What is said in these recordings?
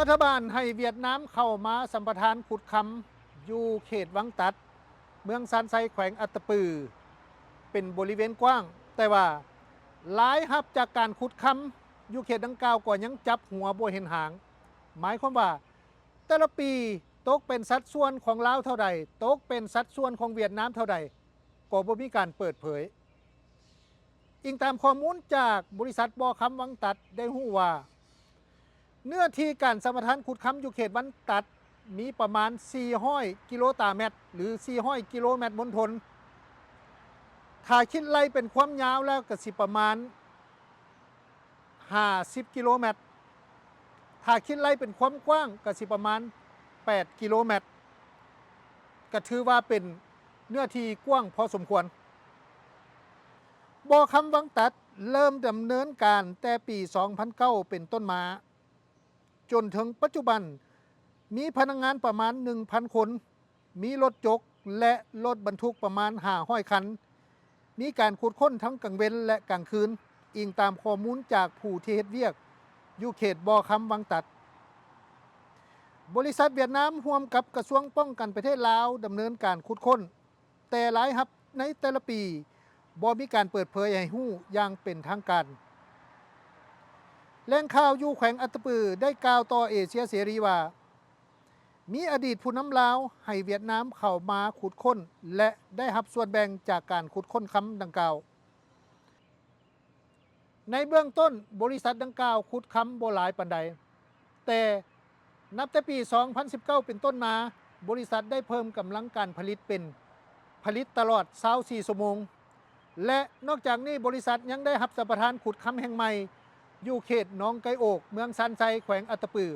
ລັດຖະບານໃຫ້ຫວຽດນາມເຂົ້າມາສຳປະທານຂຸດຄຳຢູ່ເຂດວັງຕັດ ເມືອງຊານໄຊ ແຂວງອັດຕະປື ເປັນບໍລິເວນກວ້າງ, ແຕ່ວ່າລາຍຮັບຈາກການຂຸດຄຳຢູ່ເຂດດັ່ງກ່າວກໍຍັງຈັບຫົວບໍ່ເຫັນຫາງ. ໝາຍຄວາມວ່າ ແຕ່ລະປີຕົກເປັນສັດສ່ວນຂອງລາວເທົ່າໃດ, ຕົກເປັນສັດສ່ວນຂອງຫວຽດນາມເທົ່າໃດ ກໍບໍ່ມີການເປີດເຜີຍ. ອີງຕາມຂໍ້ມູນຈາກບໍລິສັດບໍ່ຄຳວັງຕັດໄດ້ຮູ້ວ່າ ເນື້ອທີ່ການສຳປະທານຂຸດຄຳຢູ່ເຂດວັງຕັດມີປະມານສີ່ຮ້ອຍກິໂລຕາແມັດ ຫຼື ສີ່ຮ້ອຍກິໂລແມັດມົນທົນ. ຖ້າຄິດໄລ່ເປັນຄວາມຍາວແລ້ວກໍຊິປະມານ ຫ້າສິບກິໂລແມັດ, ຖ້າຄິດໄລ່ເປັນຄວາມກວ້າງກໍຊິປະມານແປດກິໂລແມັດ, ກໍຖືວ່າເປັນເນື້ອທີ່ກວ້າງພໍສົມຄວນ. ບໍ່ຄຳວັງຕັດເລີ່ມດຳເນີນການແຕ່ປີສອງພັນເກົ້າເປັນຕົ້ນມາ, ຈົນເຖິງປັດຈຸບັນມີພະນັກງານປະມານໜຶ່ງພັນຄົນ. ມີລົດຈົກ ແລະ ລົດບັນທຸກປະມານຫ້າຮ້ອຍຄັນ, ມີການຂຸດຄົ້ນທັງກາງເວັນ ແລະ ກາງຄືນ, ອີງຕາມຂໍ້ມູນຈາກຜູ້ທີ່ເຮັດວຽກຢູ່ເຂດບໍ່ຄຳວັງຕັດ. ບໍລິສັດຫວຽດນາມຮ່ວມກັບກະຊວງປ້ອງກັນປະເທດລາວດຳເນີນການຂຸດຄົ້ນ, ແຕ່ລາຍຮັບໃນແຕ່ລະປີບໍ່ມີການເປີດເຜີຍໃຫ້ຮູ້ຢ່າງເປັນທາງການ. ແຫຼ່ງຂ່າວຢູ່ແຂວງອັດຕະປືໄດ້ກ່າວຕໍ່ເອເຊຍເສລີວ່າ ມີອະດີດຜູ້ນຳລາວໃຫ້ຫວຽດນາມເຂົ້າມາຂຸດຄົ້ນ ແລະ ໄດ້ຮັບສ່ວນແບ່ງຈາກການຂຸດຄົ້ນຄຳດັ່ງກ່າວ. ໃນເບື້ອງຕົ້ນ, ບໍລິສັດດັ່ງກ່າວຂຸດຄຳບໍ່ຫຼາຍປານໃດ, ແຕ່ນັບແຕ່ປີສອງພັນສິບເກົ້າເປັນຕົ້ນມາ, ບໍລິສັດໄດ້ເພີ່ມກຳລັງການຜະລິດເປັນ ຜະລິດຕະຫຼອດຊາວສີ່ຊົ່ວໂມງ ແລະ ນອກຈາກນີ້ ບໍລິສັດຍັງໄດ້ຮັບສຳປະທານຂຸດຄຳແຫ່ງໃໝ່ ຢູ່ເຂດໜອງໄກໂອກ ເມືອງຊານໄຊ ແຂວງອັດຕະປື.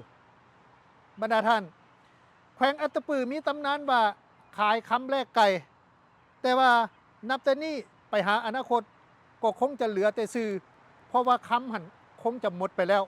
ບັນດາທ່ານ, ແຂວງອັດຕະປືມີຕຳນານວ່າຂາຍຄຳແລກໄກ່, ແຕ່ວ່ານັບແຕ່ນີ້ໄປຫາອະນາຄົດກໍຄົງຈະເຫຼືອແຕ່ຊື່, ເພາະວ່າຄຳຫັ້ນຄົງຈະໝົດໄປແລ້ວ.